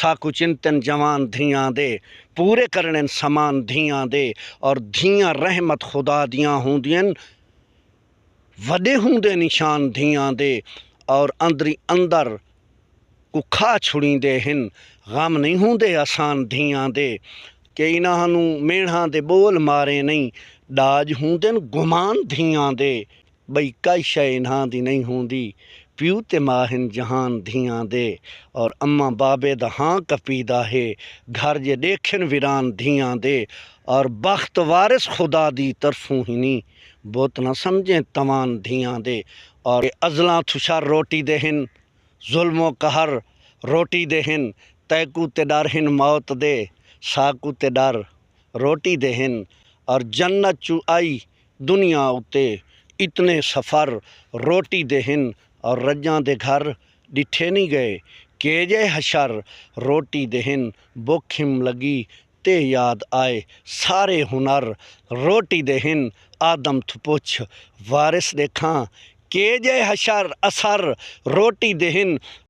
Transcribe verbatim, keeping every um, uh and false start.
ساکوں چنتن جوان دھیاں دے، پورے کرݨن سامان دھیاں دے۔ اور دھیاں رحمت خدا دیاں ہوندین، وݙے ہوندے نشان دھیاں دے۔ اور اندری اندر کوں کھا چھڑیندے ہن، غم نہیں ہوندے آسان دھیاں دے۔ کہ انہاں نوں مینڑھاں دے ٻول مارے نہیں، ݙاج ہوندن گمان دھیاں دے۔ ٻئی کائی شئے انہاں دی نہیں ہوندی، پیو تے ماء ہن جہان دھیاں دے۔ اور اماں بابے دا ہاں کپیدا ہے، گھر جے ݙیکھن ویران دھیاں دے۔ اور بخت وارث خدا دی طرفوں ہنی، بت نہ سمجھیں توان دھیاں دے۔ اور ازلاں تھوں شر روٹی دے ہن، ظلم و قہر روٹی دے ہن۔ تیکوں تے ݙر ہن موت دے، ساکوں تے ݙر روٹی دے ہن۔ اور جنت چوں آئی دنیا اتے اتنے سفر روٹی دے ہن۔ اور رڄاں دے گھر ݙٹھے نہیں ڳئے، کیجھے حشر روٹی دے ہن۔ بکھ ہم لڳی تے یاد آئے، سارے ہنر روٹی دے ہن۔ آدم تھوں پچھ وارث ݙیکھاں، کیجھے حشر اثر روٹی دے ہن۔